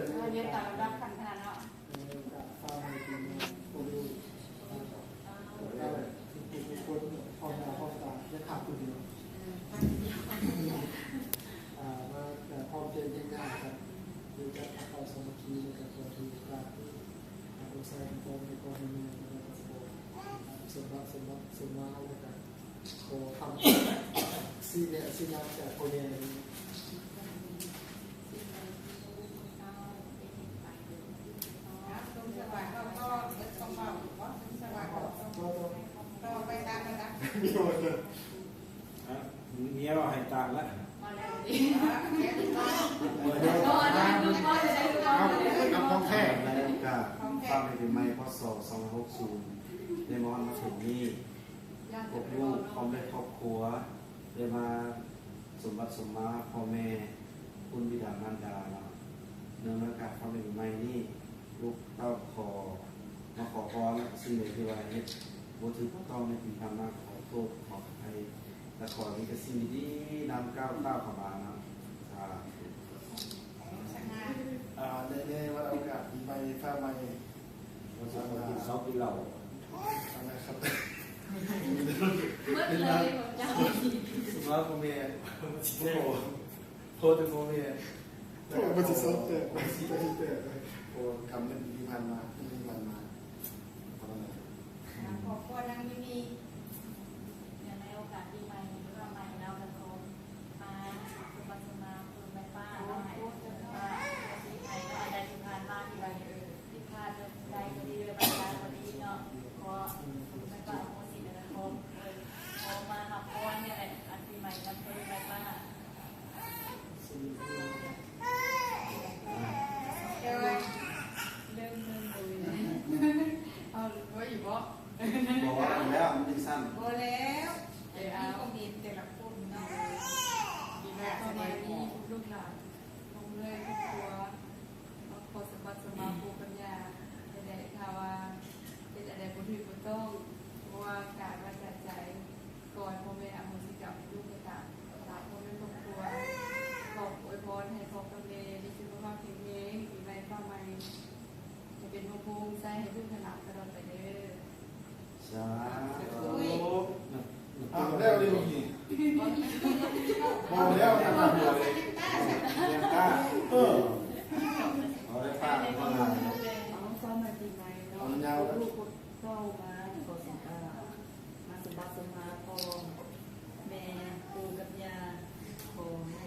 ເຮົາຮຽນຕາມລຳດັບຂັ້ນຂະໜາດເນາະ. ເອີ ກະຝາກໃຫ້ພີ່ນ້ອງຜູ້ຢູ່ ເອີ ທຸກໆຄົນພ້ອມໜ້າພ້ອມຕາ ຢ່າຂາດຜູ້ດຽວ. ອ່າ ມາແບບພ້ອມເພຍງງານກັນ ມີການຮັກສາສາມັກຄີ ແລ້ວກໍຂໍຖືໂອກາດ ອາ ອວຍພອນໃຫ້ພໍ່ແມ່ ແລ້ວກໍຂໍສົມບັດສົມບັດສົມມາ ແລ້ວກໍຂໍຄຳຊີ້ແນະຊີ້ນຳຈາກພໍ່ແມ່. ເມຍເວົ້າໃຫ້ຕາມລະ ເອົາ ເອົາຂອງແທ້ ກໍຝາກໃຫ້ປີໃໝ່ ພ.ສ. ສອງພັນຫົກສິບ ໄດ້ມາຮອດມາເຖິງນີ້ ພວກລູກພ້ອມດ້ວຍຄອບຄົວ ໄດ້ມາສົມບັດສົມມາພໍ່ແມ່ ຄຸນບິດາມານດາເນາະ. ເນື່ອງໃນໂອກາດຄວາມເປັນໃໝ່ນີ້ ລູກເຕົ້າຂໍມາຂໍພອນ ແລະ ສິ່ງໃດທີ່ວ່າເຮັດບໍ່ຖືກບໍ່ຕ້ອງໃນປີຜ່ານມາ ຂໍໂທດຂໍອະໄພ ແລະ ຂໍມີແຕ່ສິ່ງດີໆນຳກ້າວໆເຂົ້າມາເນາະ. ສາທຸ. ອ່າ ໃນ ໃນວັນໂອກາດປີໃໝ່ຟ້າໃໝ່ ບໍ່ຊິໄປກິນເຫຼົ້າກິນເຫຼົ້າ ອັນນັ້ນຄັບ ໝົດເລີຍຂອງເຈົ້າ ສົມມາພໍ່ແມ່ ໂອ້ ໂທດແຕ່ພໍ່ແມ່ ໂອ້ ມັນຊິເສົ້າແຕກ ມັນຊິແຕກ ໂອ້ ກຳເງິນທີ່ຜ່ານມາ ທີ່ຜ່ານມາ ເທົ່ານັ້ນ. ຄອບຄົວນາງມີມີ ເນື່ອງໃນໂອກາດປີໃໝ່ ປີໃໝ່ເນາະ ກໍຂໍມາສົມບັດສົມມາ ເພິ່ນໄຟຟ້າເນາະ ໃຫ້ເພິ່ນໄຟຟ້າ ໃຫ້ເນາະ ອັນໃດທີ່ຜ່ານມາທີ່ວ່າຜິດພາດເລື່ອງໃດກໍດີ ເລື່ອງໃດກໍດີເນາະ ຂໍໄຟຟ້າອະໂຫສິ ແລ້ວກໍຂໍ ຂໍມາຮັບພອນນີ້ແຫຼະ ອັນປີໃໝ່ນຳເພິ່ນໄຟຟ້າ. ເລີ່ມ ເລີ່ມ ເລີ່ມ ເອົາ ບໍ່ອີກບໍ່? ບໍ່ວ່າແລ້ວ ມັນຈັ່ງຊັ້ນ ບໍ່ແລ້ວ ເອີ ເອົາ ມີຄອມເມັນແຕ່ລະຄົນເນາະ ປີໃໝ່ ສະບາຍດີ ລູກຫຼານ ພວກເອື້ອຍ ຄອບຄົວ ມາຂໍສະບັດສະມາປູ່ກັບຍ່າ ແຕ່ໃດຖ້າວ່າເຮັດອັນໃດບໍ່ຖືກບໍ່ຕ້ອງ ບໍ່ວ່າກາຍ ວາຈາ ໃຈ ຂໍໃຫ້ພໍ່ແມ່ອະໂຫສິກຳໃຫ້ລູກກໍຕາມ ຝາກພໍ່ແມ່ຄອບຄົວ ຂໍອວຍພອນໃຫ້ພໍ່ກັບແມ່ມີສຸຂະພາບແຂງແຮງ ປີໃໝ່ຟ້າໃໝ່ ໃຫ້ເປັນຮົ່ມໂພຮົ່ມໄຊໃຫ້ລູກໃຫ້ຫຼານຕະຫຼອດໄປເດີ. ສາທຸ. ອ້າວ ແລ້ວເດ້ ບໍ່ມີ ບໍ່ມີ ບໍ່ແລ້ວ ຍັງຕາຫົວເລີຍ ຍັງຕາ ເອີ ເອົາໄດ້ປາກມາ ເອົາ ສະບາຍດີໃໝ່ເນາະ ເອົາຍາວ ລູກເຕົ້າມາ ຂໍສຳ ເອີ ມາສົມບັດສົມມາພໍ່ແມ່ ປູ່ກັບຍ່າ ຂໍໃຫ້